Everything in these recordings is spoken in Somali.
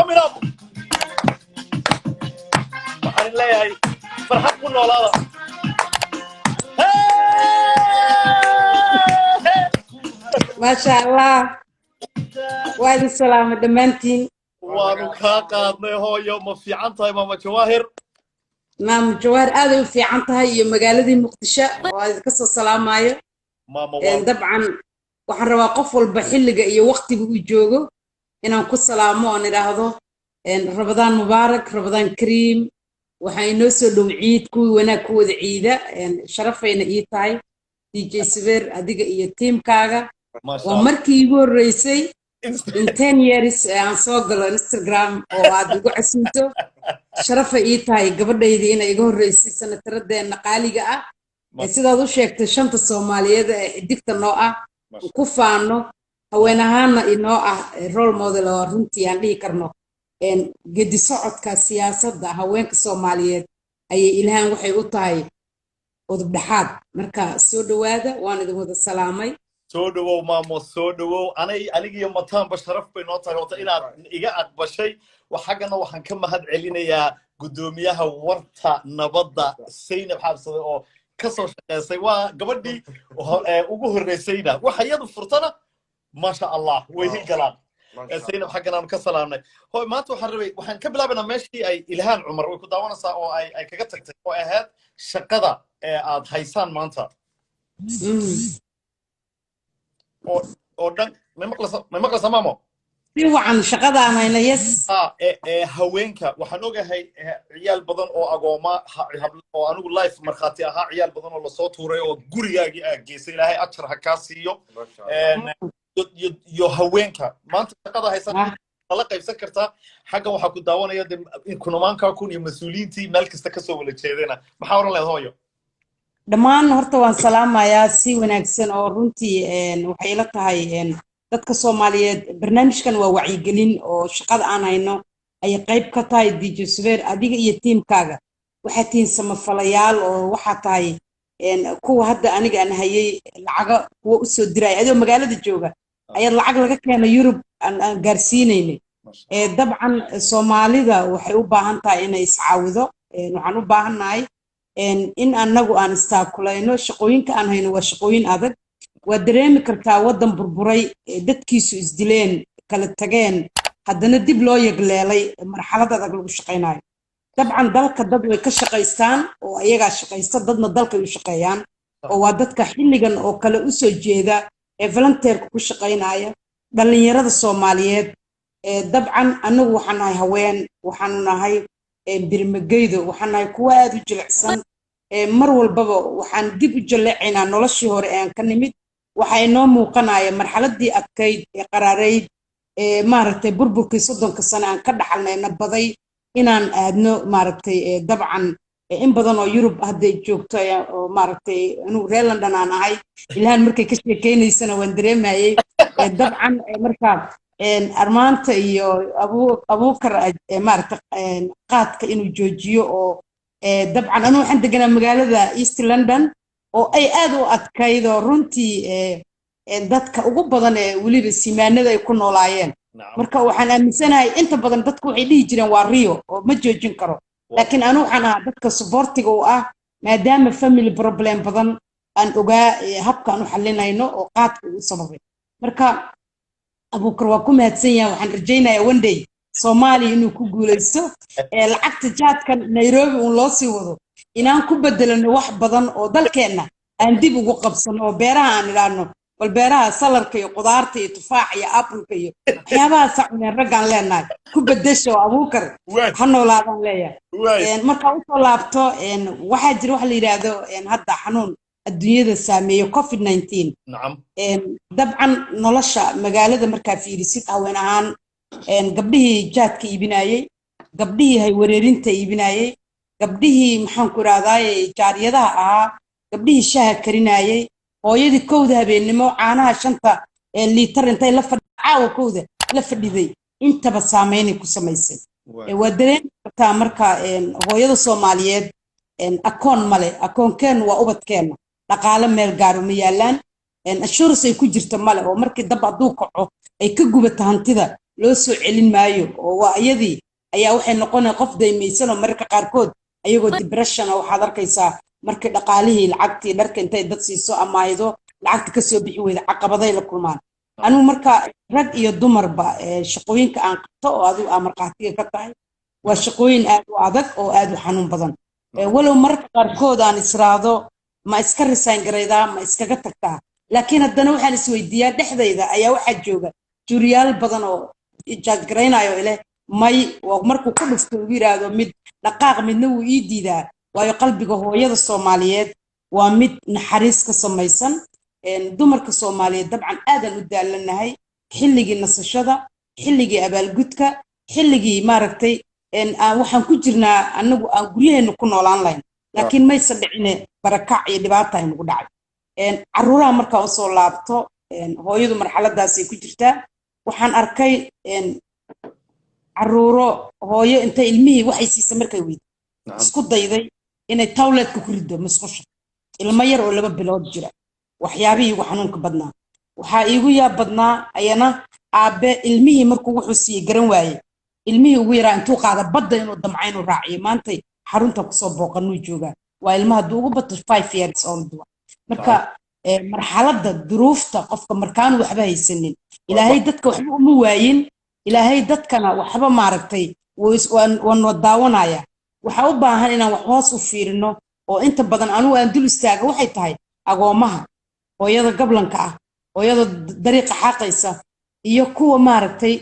Coming up. Waxaan leeyahay farxad ku noolaada. Hey! Maasha Allah, waa idin salaamay dhammaantiin. Waanu kaa qaadnay, hooyo. Ma fiican tahay, Maama Jawaahir? Maama Jawaahir aaday u fiican tahay, iyo magaaladii Muqdisho oo aan idinka soo salaamayo. Maama, waa Dabcan waxaan rabaa qof walba xilliga iyo waqtiga uu joogo inaan ku salaamo oon idhaahdo Ramadaan mubaarak, Ramadaan kariim. Waxaa inoo soo dhow ciid, kuwii wanaag ku wada ciida. Sharafayna ii tahay, DJ Subeer, adiga iyo tiimkaaga. Maasha Waa Allah. markii iigu horreysay in 10 years ee aan soo galo Instagram oo aad igu casuunto. Sharafay ii tahay gabadhaydii inay iga horreysay, sanataradeenna qaaliga ah ee sidaad u sheegtay shanta Soomaaliyeed ee xidigta noo ah, ku faano, haween ahaana inoo ah role model, oo runtii aan dhihi karno geedi socodka siyaasadda haweenka Soomaaliyeed ayay Ilhaan waxay u tahay udub dhexaad. Marka soo dhowaada, waan idin wada salaamay. Soo dhawow, maamo, soo dhawow. Anay anigiyo Mataanba sharaf bay noo tahay horta inaad iga aqbashay. Xaggana waxaan ka mahad celinayaa guddoomiyaha Warta Nabadda, Saynab Xaabsade, oo ka soo shaqeysay. Waa gabadhii ugu horreysayna waxa iyadu furtana, maasha Allah, way hirgalaan. Saynab xaggan aanu ka salaamnay. Hoy, maanta waxaan rabay, waxaan ka bilaabaynaa meeshii ay Ilhaan Cumar, way ku daawanaysaa, oo ay kaga tagtay, oo ahayd shaqada ee aad haysaan maanta oo dhan. May maqlaysa? May maqlaysaa, maamo? Si wacan, shaqadaan hayna, yes. Ee haweenka waxaan ogahay ciyaal badan oo agooma oo anigu live markhaati ahaa, ciyaal badan oo lasoo tuuray oo gurigaagii aad geysay. Ilaahay ajar ha kaa siiyo. Iyo haweenka maanta shaqada haysan lala qaybsan kartaa. Xaggan waxaa ku daawanaya de kunumaanka kun iyo mas-uuliyiintii meel kasta kasoo wada jeedana. Maxaa oran lahayd, hooyo? Dhammaan horta waan salaamayaa si wanaagsan, oo runtii waxay ila tahay dadka Soomaaliyeed barnaamijkan waa wacyigelin, oo shaqada aan hayno ayay qayb ka tahay. DJ Subeer, adiga iyo tiimkaaga waxaa tihiin samafalayaal, oo waxaa tahay kuwa hadda aniga aan hayay lacago kuwa usoo diraya adigoo magaalada jooga ayaad lacag laga keena Yurub aan gaarsiinaynay. Dabcan Soomaalida waxay u baahan tahay inay iscaawido. Waxaan u baahannahay in annagu aan istaakulayno. Shaqooyinka aan hayno waa shaqooyin adag, waa dareemi kartaa. Waddan burburay, dadkiisu isdileen, kala tageen, haddana dib loo yagleelay, marxalad adag lagu shaqaynayo. Dabcan dalka dad way ka shaqaystaan oo ayagaa shaqaysta, dadna dalkay u shaqeeyaan, oo waa dadka xilligan oo kale usoo jeeda ee volunteerka ku shaqaynaya, dhallinyarada Soomaaliyeed. Dabcan annagu waxaan nahay haween, waxaanu nahay birmageydo, waxaan nahay kuwo aad u jilicsan. Mar walbaba waxaan dib u jaleecaynaa noloshii hore ee aan ka nimid. Waxaa inoo muuqanaya marxaladii adkayd ee qaraarayd ee maaragtay burburkii 30-ka sano aan ka dhaxalnay na baday inaan aadno maaragtay. Dabcan in badan oo Yurub hadday joogto oo maaragtay, anugu reer London aan ahay, Ilhaan markay ka sheekeynaysana waan dareemayey. Dabcan marka Armaanta iyo Abuukar maaragtay qaadka inuu joojiyo, oo dabcan anu waxaan deganaa magaalada East London oo ay aad u adkayd, oo runtii dadka ugu badan ee weliba simaanada ay ku noolaayeen. Marka waxaan aaminsanahay inta badan dadku waxay dhihi jireen waa riyo oo ma joojin karo, laakiin anu waxaan ahaa dadka supportiga u ah, maadaama family problem badan aan ogaa habkaan u xalinayno oo qaadka uu sababay. Marka Abuukar waa ku mahadsan yahay. Waxaan rajaynayaa one day Soomaaliya inuu ku guulaysto lacagta jaadkan Nairobi uun loo sii wado, inaan ku bedelano wax badan oo dalkeenna aan dib ugu qabsano, oo beeraha aan idhaahno bal beeraha salarka iyo qudaarta iyo tufaaxa iyo appleka iyo waxyaabahaasa cuneen raggaan leenahay ku bedesha, oo Abuukar ha noolaadaan leeyahay. Marka usoo laabto, waxaa jira waxa la yidhaahdo hadda xanuun adduunyada saameeyo, COVID-19. Dabcan nolosha magaalada markaa fiirisid, haween ahaan, gabdhihii jaadka iibinayey, gabdhihii haywareerinta iibinayey, gabdhihii, maxaan ku idhahdaaye, jaariyadaha ahaa, gabdhihii shaha karinayey, hooyadii 1-da habeennimo caanaha 5-ta liitar intay la fadhi, caawa 1-da la fadhiday, intaba saameynay ku samaysay. Waa dareemi kartaa. Marka hooyada Soomaaliyeed akoon male, akoonkeennu waa ubadkeenna. Dhaqaale meel gaaro ma yaalaan, insurance ay ku jirto male, oo markii dab hadduu kaco ay ka gubato hantida. Loo soo celin maayo oo waa iyadii ayaa waxay noqonaya qof daymaysan oo mararka qaarkood ayagoo depression ah waxaad arkaysaa markii dhaqaalihii, lacagtii dharka intay dad siiso amaaydo, lacagta kasoo bixi weyda, caqabaday la kulmaan. Anigu marka rag iyo dumarba shaqooyinka aan qabto oo adigu aa markhaatiga ka tahay waa shaqooyin aad u adag oo aad u xanuun badan. Walow mararka qaarkood aan israado, ma iska resign garaydaa, ma iskaga tagtaa? Laakiin haddana waxaan isweydiiyaa, dhexdayda ayaa waxaa jooga jury-yaal badan oo judge garaynayo ileh may waa markuu ku dhufto ugu yiraahdo mid dhaqaaq, midna wuu ii diidaa, waayo qalbiga hooyada Soomaaliyeed waa mid naxariis ka samaysan. Dumarka Soomaaliyeed dabcan aadan u daalanahay. Xilligii nasashada, xilligii abaalgudka, xilligii maaragtay waxaan ku jirnaa anagu aan guryaheena ku noolaan lahayn, laakiin maysa dhicine, barakac iyo dhibaata ay nagu dhacay. Caruuraha markaan usoo laabto, hooyadu marxaladaasay ku jirtaa. Waxaan arkay caruuro hooyo intay ilmihii waxay siisa markay weydo isku dayday inay toilet-ka ku riddo, musqusha, ilmo yar oo 2 bilood jira. Waxyaabihii igu xanuunka badnaa, waxaa iigu yaab badnaa ayana aabe ilmihii markuu wuxuu siiyey garan waaye, ilmihii ugu yaraa intuu qaada badda inuu damca inuu raaciyo. Maantay xarunta kusoo booqanuu joogaa, waa ilmaha hadduu ugu bato 5 years old. Marka marxaladda duruufta qofka markaanu waxba haysanin, Ilaahay dadka waxba uma waayin, Ilaahay dadkana waxba maaragtay waan daawanaya. Waxaa u baahan inaan wax hoos u fiirino oo inta badan anugu aan dul istaaga waxay tahay agoomaha, hooyada gablanka ah, hooyada dariiqa xaaqaysa iyo kuwa maaragtay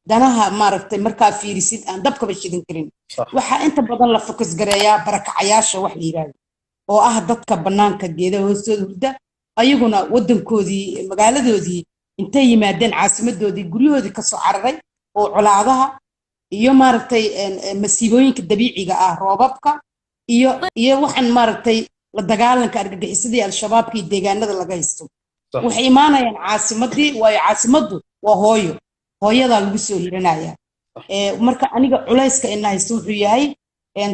danaha maaragtay markaa fiirisid aan dabkaba shidan karin. Waxaa inta badan la focus gareeyaa barakacayaasha wax la yidhaahdo, oo ah dadka bannaanka geedaha hoostooda hurda, ayaguna waddankoodii, magaaladoodii intay yimaadeen, caasimadoodii, guryahoodii kasoo cararay oo colaadaha iyo maaragtay masiibooyinka dabiiciga ah, roobabka iyo waxaan maaragtay la dagaalanka argagixisadii Al-Shabaabka iyo deegaanada laga haysto, waxay imaanayaan caasimadii, waayo caasimaddu waa hooyo, hooyadaa lagu soo hiranaya. Marka aniga culayska ina haysto wuxuu yahay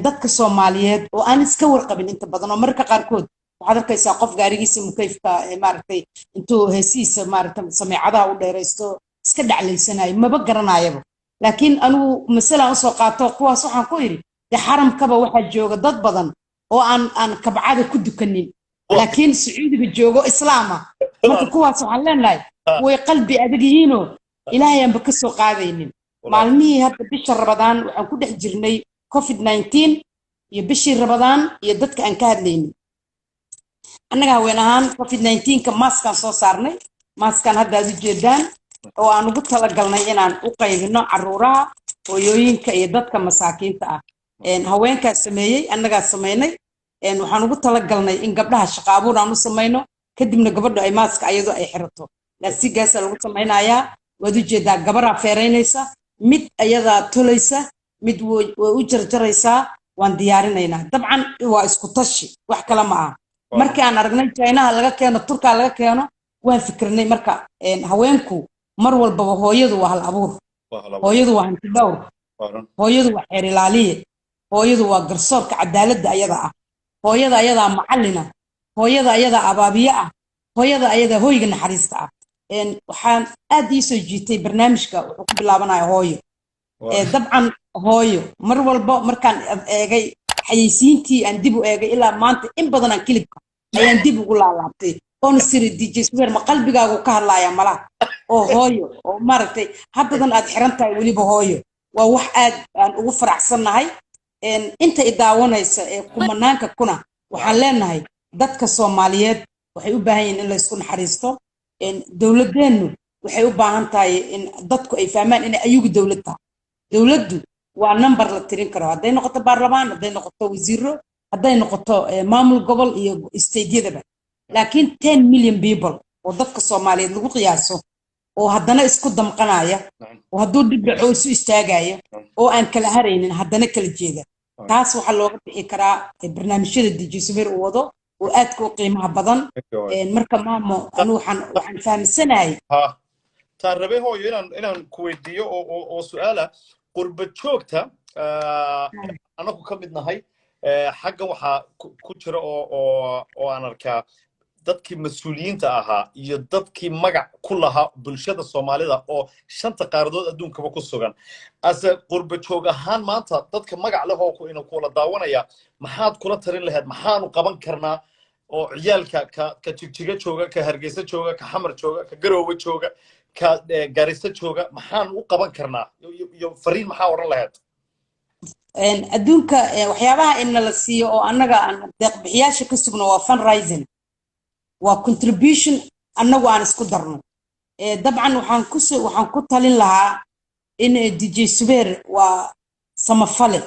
dadka Soomaaliyeed oo aan iska warqabin inta badan, oo mararka qaarkood waxaad arkaysaa qof gaarigiisa mukayfka maaragtay intuu heesihiisa maaragtay sameecadaha u dheeraysto iska dhaclaysanayo, maba garanayaba. Laakiin anigu masalaan usoo qaato kuwaas, waxaan ku idhi, dee xaramkaba waxaa jooga dad badan oo aan kabcada ku dukanin, laakiin Sacuudiga joogo islaama. Marka kuwaas waxaan leenahay way qalbi adag yihiinoo Ilaahay aanba ka soo qaadaynin. Maalmihii hadda bisha Rabadaan waxaan ku dhex jirnay COVID-19 iyo bishii Rabadaan iyo dadka aan ka hadlaynin. Annaga haween ahaan COVID-19-ka mask-aan soo saarnay, mask-aan hadda aad u jeedaan, oo aan ugu talagalnay inaan u qaybino caruuraha, hooyooyinka iyo dadka masaakiinta ah. Haweenkaa sameeyey, annagaa samaynay. Waxaan ugu talagalnay in gabdhaha shaqo abuur aan u samayno, kadibna gabadhu ay mask-a ayadoo ay xirato. Laastigaasa lagu samaynayaa, waad u jeedaa. Gabaraa feeraynaysa, mid ayadaa tolaysa, mid way u jarjaraysaa. Waan diyaarinaynaa. Dabcan waa isku tashi, wax kale ma aha. Markii aan aragnay Chinaha laga keeno, Turkaa laga keeno, waan fikirnay. Marka haweenku mar walbaba, hooyadu waa hal abuur, hooyadu waa hanti dhowr, hooyadu waa xeer ilaaliye, hooyadu waa garsoorka cadaaladda ayada ah, hooyada ayadaa macallina, hooyada ayadaa abaabiye ah, hooyada ayadaa hoyga naxariista ah. Waxaan aad ii soo jiitay barnaamijka wuxuu ku bilaabanaya hooyo. Dabcan hooyo mar walba markaan eegay xayeysiintii, aan dib u eegay ilaa maanta in badan aan clip-ka ayaan dib ugu laalaabtay oona siri, DJ Subeer, ma qalbigaagu ka hadlaaya malaha oo hooyo oo maaragtay haddadan aad xiran tahay weliba hooyo waa wax aad aan ugu faraxsannahay. Inta i daawanaysa ee kumanaanka kuna, waxaan leenahay dadka Soomaaliyeed waxay u baahan yihiin in laysku naxariisto. Dowladeennu waxay u baahan tahay in dadku ay fahmaan inay ayagu dowlad tahay. Dowladdu waa number la tirin karo, hadday noqoto baarlamaan, hadday noqoto wasiiro, hadday noqoto maamul gobol iyo state-yadaba, laakiin 10 million people oo dadka Soomaaliyeed lagu qiyaaso oo haddana isku damqanaya, oo hadduu dhib dhaco isu istaagaya, oo aan kala haraynin, haddana kala jeeda, taas waxaa looga bixi karaa barnaamijyada DJ Subeer uu wado oo aadka u qiimaha badan. Marka maamo, anu waxaan fahamsanahay Taan rabay, hooyo, inaan ku weydiiyo oo su-aala qurba joogta anagu ka mid nahay xaggan waxaa ku jira oo aan arkaa Dadkii mas-uuliyiinta ahaa iyo dadkii magac ku lahaa bulshada Soomaalida oo shanta qaaradood adduunkaba ku sugan, ase qurba joog ahaan maanta dadka magac leh oo ina kula daawanaya, maxaad kula talin lahayd? Maxaanu qaban karnaa oo ciyaalka ka Jigjiga jooga, ka Hargeysa jooga, ka Xamar jooga, ka Garoowe jooga, ka Garissa jooga, maxaanu u qaban karnaa iyo fariin maxaa odhan lahayd? Adduunka waxyaabaha in nala siiyo oo annaga aan deeq bixiyaasha ka sugno waa fundraising, waa contribution annagu aan isku darno. Dabcan waxaan ku talin lahaa in DJ Subeer waa samafale,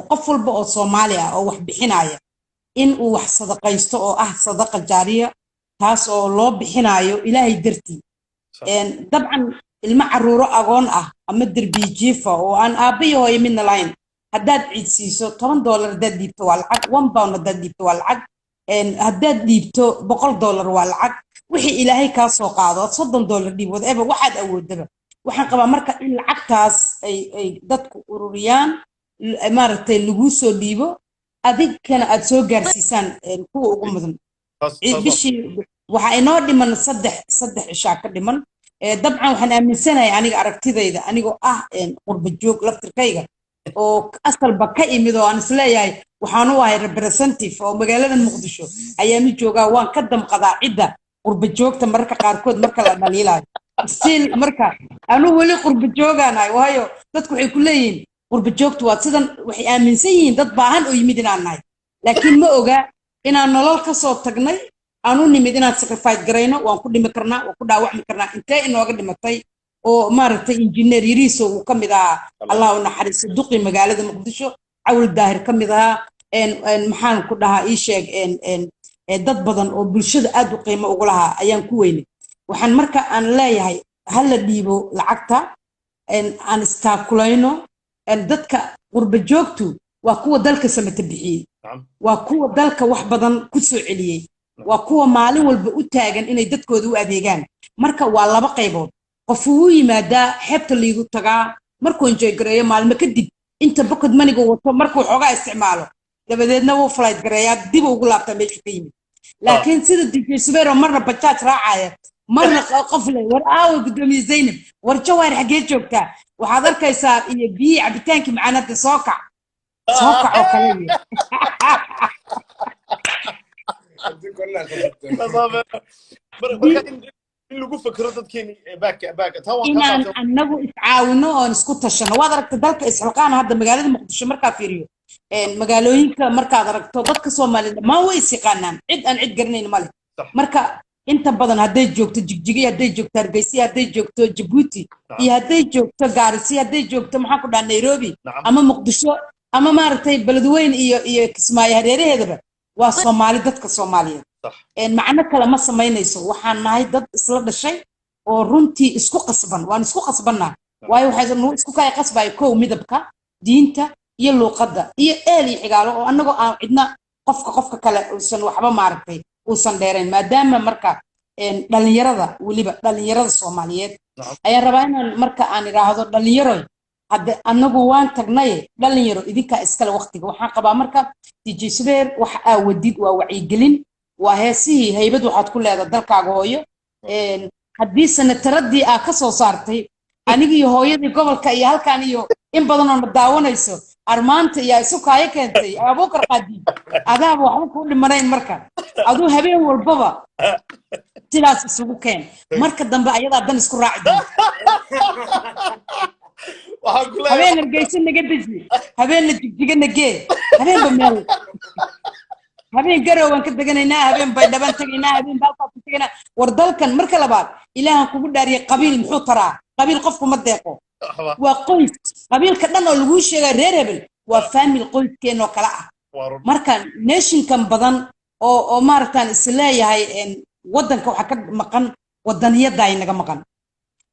qof walba oo Soomaali ah oo wax bixinaya in uu wax sadaqaysto oo ah sadaqa jaariya, taas oo loo bixinayo Ilaahay dartii. Dabcan ilmo caruuro agoon ah ama derbiye jiifa oo aan aabba iyo hooyo midna lahayn haddaad ciidsiiso, $10 haddaad dhiibto waa lacag, £1 haddaad dhiibto waa lacag, haddaad dhiibto $100 waa lacag. Wixii Ilaahay kaa soo qaado, aad $30 dhiib, whatever waxaad awoodaba. Waxaan qabaa marka in lacagtaas ay dadku ururiyaan, maaragtay, laguu soo dhiibo, adigkana aad soo gaarsiisaan kuwa ugu mudan. Bishii waxaa inoo dhiman saddex cishaa ka dhiman. Dabcan waxaan aaminsanahay aniga aragtidayda, anigoo ah qurba joog laftirkayga oo asalba ka imid, oo aan isleeyahay waxaan u ahay representative oo magaalada Muqdisho ayaan u joogaa, waan ka damqadaa cidda qurba joogta mararka qaarkood marka la dhaliilayo. Still marka anu weli qurba joogaanahay, waayo dadku waxay ku leeyihiin qurba joogtu waa sidan, waxay aaminsan yihiin dad baahan oo yimid inaan nahay, laakiin ma oga inaan nolol ka soo tagnay, aan u nimid inaan sacrifice garayno. Waan ku dhimi karnaa, waan ku dhaawacmi karnaa. Intee inooga dhimatay oo maaragtay Injineer Yariiso uu ka mid ahaa, Allah u naxariisto, duqi magaalada Muqdisho Cawil Daahir ka mid ahaa, maxaan ku dhahaa, ii sheeg, dad badan oo bulshada aad u qiimo ugu lahaa ayaan ku weynay. Waxaan marka aan leeyahay ha la dhiibo lacagta, aan istaakulayno dadka qurba joogtu. Waa kuwa dalka samata bixiyey, waa kuwa dalka wax badan ku soo celiyey, waa kuwa maalin walba u taagan inay dadkooda u adeegaan. Marka waa laba qaybood: qof wuu yimaadaa, xeebta liigu tagaa, markuu enjoy gareeyo, maalmo kadib inta pocket moneyga wato markuu xoogaa isticmaalo, dabadeedna wuu flight gareeyaa, dib ugu laabtaa meeshu ka yimid. Laakiin sida DJ Subeero, marna bajaaj raacaya, marna qof le, "War aawa guddoomiye Zaynab? War Jawaar, xaggee joogtaa?" Waxaad arkaysaa iyo biyihii cabitaankii macaanada, soo kac, soo kac oo kale iyo Marka in lagu fakero dadkeeni back back taa waan inaan annagu iscaawino oon isku tashano. Waad aragta dalka isxilqaana hadda magaalada Muqdisho markaa fiiriyo, magaalooyinka markaad aragto, dadka Soomaaliya dhammaan way is yaqaanaan, cid aan cid garanayn ma leh. Marka inta badan hadday joogto Jigjigiy, hadday joogto Hargeysa, hadday joogto Jabuuti iyo hadday joogto Gaarisi, hadday joogto, maxaan ku dhaha, Nairobi ama Muqdisho ama maaragtay Beledweyne iyo Kismaayo hareeraheedaba, waa Soomaali dadka Soomaaliyeed. Macno kale ma samaynayso. Waxaan nahay dad isla dhashay oo runtii isku qasban. Waan isku qasbannaa, waayo waxay nagu isku kaya qasbaya kow midabka, diinta iyo luuqadda iyo eel iyo xigaalo, oo annagoo aan cidna qofka kale uusan waxba maaragtay uusan dheerayn. Maadaama marka dhalinyarada, weliba dhalinyarada Soomaaliyeed ayaan rabaa inaan marka aan idhaahdo: dhalinyaroy, hadde annagu waan tagnaye, dhalinyaro idinkaa iskale waqtiga. Waxaan qabaa marka DJ Subeer wax aa wadid waa wacyigelin, waa heesihii. Haybad waxaad ku leedahay dalkaaga hooyo. Haddii senataradii aa ka soo saartay anigii hooyadii gobolka iyo halkan iyo in badan oo na daawanayso armaanta iyo isu kaayo keentay Abuukar Qaadi, adaaba waxba kuu dhimanayn. Marka aduu habeen walbaba sidaas isugu keen, marka dambe ayadaa dan isku raaci doonta. Waxaan ku leeyahay Habeen Hargeysa naga deji, habeenna Jigjiga nagee, habeenba meel, habeen Garowaan ka deganaynaa, habeen Baydhabaan tegaynaa, habeen baalkaas ka tegaynaa. War dalkan marka labaad Ilaahan kugu dhaariyay, qabiil muxuu taraa? Qabiil qofku ma deeqo. Waxba. Waa qoys. Qabiilka dhan oo laguu sheegaya reer hebel waa family, qoyskeenoo kale ah. Waa run. Marka nationkan badan oo maaragtaan is leeyahay, waddanka waxaa ka maqan wadaniyadda ay naga maqan.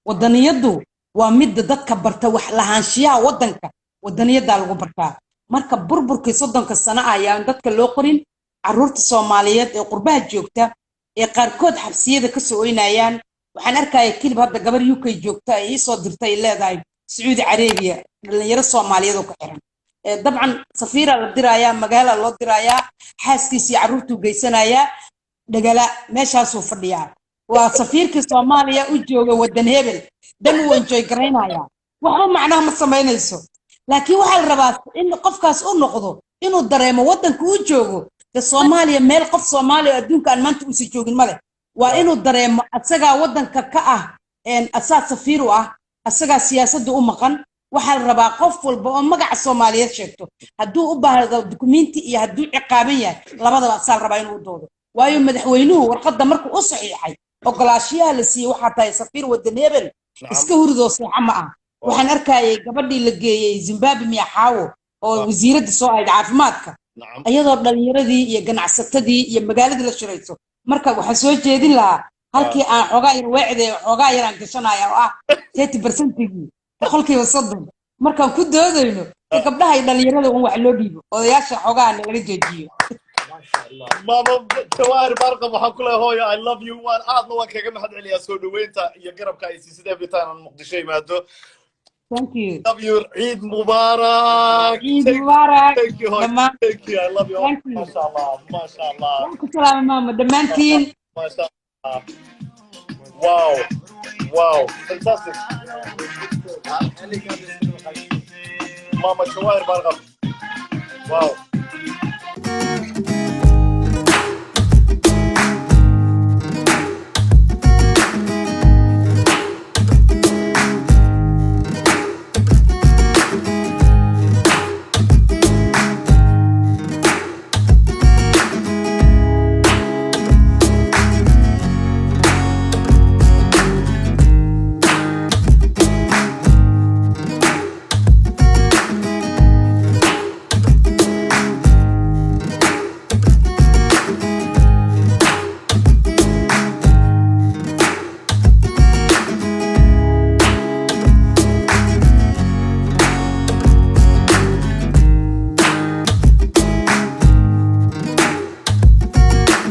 Wadaniyaddu waa midda dadka barta wax lahaanshiyaha waddanka, wadaniyaddaa lagu bartaa. Marka burburkii 30-ka sano ah ayaan dadka loo qorin. Carruurta Soomaaliyeed ee qurbaha joogta ee qaarkood xabsiyada kasoo oynayaan, waxaan arkaya clip hadda gabar UK joogta ay iisoo dirtay, ay leedahay Sacuudi Carabiya dhalinyaro Soomaaliyeed oo ku xiran. Dabcan safiira la dirayaa, magaala loo dirayaa, xaaskiisii carruurtuu geysanayaa. Dhegala meeshaasuu fadhiyaa, waa safiirkii Soomaaliya u jooga waddan hebel, dan wuu enjoy garaynayaa, waxba macnaha ma samaynayso. Laakiin waxaa la rabaa in qofkaas u noqdo inuu dareemo waddanka uu joogo de Soomaaliya, meel qof Soomaaliya oo adduunka aan maanta uusa joogin ma leh. Waa inuu dareemo asagaa waddanka ka ah, asaa safiir u ah, asagaa siyaasadda u maqan. Waxaa la rabaa qof walba oo magaca Soomaaliyeed sheegto, hadduu u baahdo dukumenti iyo hadduu ciqaaban yahay labadaba, asaa la rabaa inuu u doodo. Waayo, madaxweynuhu warqadda markuu u saxiixay, ogolaashiyaha la siiyey, waxaa tahay safiir waddan hebel, iska huridoo seexa ma ah. Waxaan arkayay gabadhii la geeyey Zimbabwe, miyaxaawo, oo wasiiradda soo ahayd caafimaadka, iyadoo dhalinyaradii iyo ganacsatadii iyo magaaladii la shirayso. Marka waxaan soo jeedin lahaa, halkii aan xoogaa yar weecde, xoogaa yar aan gashanaya oo ah 30%-igii, 30%, markaan ku doodayno ee gabdhaha iyo dhalinyarada un wax loo dhiibo, odayaasha xoogaha laga joojiyo. Mama Jawaahir Barqab, waxaan ku leeyahay, hooyo, I love you. Waan aadna waan kaga mahad celiyaa soo dhaweynta iyo garabka ay siisid every time aan Muqdisho imaado. Thank you. Love you. Ciid mubaarak. Ciid mubaarak. Thank you, hooyo. Dhammaan. Thank you, I love you. Thank you. Masha Allah, masha Allah. Waan ku salaamay, maama, dhammaantiin. Masha Allah. Wow, fantastic. Mama Jawaahir Barqab, wow.